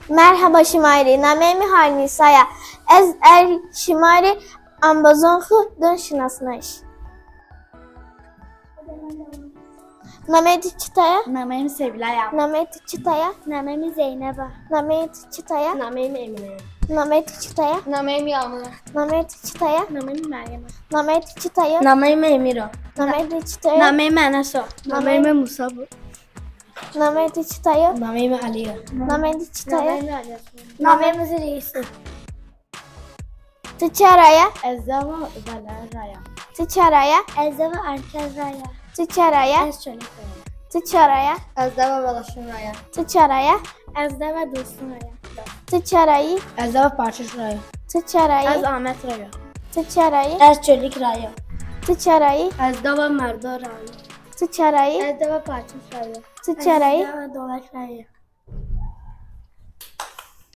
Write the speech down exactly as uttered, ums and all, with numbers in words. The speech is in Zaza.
Merheba şima rê, nameyê mi Harnîsa ya. Ez erd şima rê embazon xwu dûn şinasnayîş. Nameyê tu çita ya? Nameyê mi Sevîla ya. Nameyê tu çita ya? Nameyê mi Zeynep a. Nameyê tu çita ya? Nameyê mi Emîne ya. Nameyê tu çita ya? Nameyê mi Yağmur a. Nameyê tu çita ya? Nameyê mi Meryem a. Nameyê tu çita ya? Nameyê mi Emîr o. Nameyê tu çita ya? Nameyê mi Enes o. Nameyê mi Musa bo. Nameyê tu çita ya? Nameyê mi Elî ya. Nameyê tu çita ya? Nameyê mi Elî Osman. Nameyê mi zî Reîs o. Ti ça ra ya? Ez zava Veler ra ya. Ti ça ra ya? Ez zava Erkel ra ya. Ti ça ra ya? Ez Çolîg ra ya. Ti ça ra ya? Ez zava Velaşin ra ya. Ti ça ra ya? Ez zava Dostun ra ya. Ti ça ra yî? Ez zava Parçiş ra ya. Ti ça ra yî? Ez Amed ra ya. Ti ça ra yî? Ez Çolîg ra ya. Ti ça ra yî? Ez zava Merdo ra ya. Ti ça ra yî? Ez zava Parçiş ra ya. Ti ça ra yî? Ez zava Dolak ra ya.